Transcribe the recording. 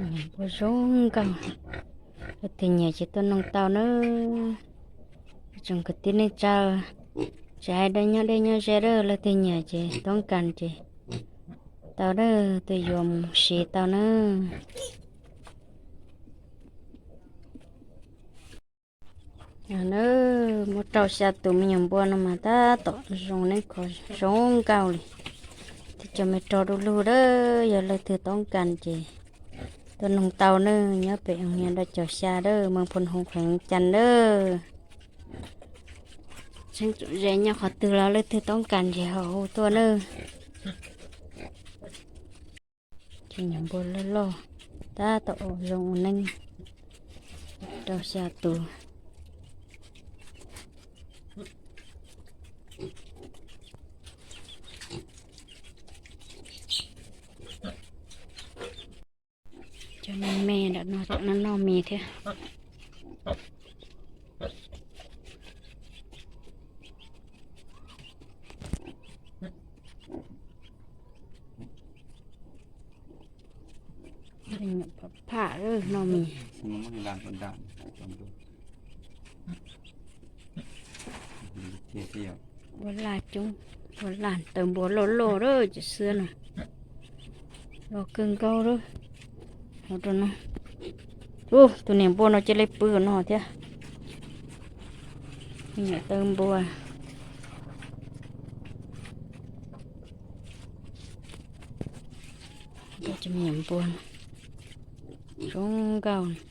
Npua zoo nkauj, leej twg nyiam ces tuaj noog tau nawb. Tsoom kwv tij neej tsa, tsis hais nyob deb nyob ze lawm, leej twg nyiam ces toob kas ces tau lawm, tuaj yuav mus siv tau nawb. Muab rau xya tus me nyuam npua no mas tab tom zoo, neeb khov zoo nkauj li. Thiab cov me rog du lug lawm, yog leej twg toob kas ces tuaj noog tau nawb, nyob pem ub nyob rau caum xya lawm, moos Phu Hoo, kheev Cas lawm. Tseeb tsoom ze nyob qhov twg los leej twg toob kas ces ho hu tuaj nawb. Cov nyuam npua loj loj, tab tom ua zoo ua neeb, rau xya tus. Cov me me ntawm no tam no noj mis thiab. Pham noj mis. Ua laj coob, ua laj, taw npua loj loj lawm, cov xwb no los kawg nkaus lawm. Ua rau no, tus niam npua no cia li pw no thiab. Niam taw npua. Cov me nyuam npua zoo nkauj.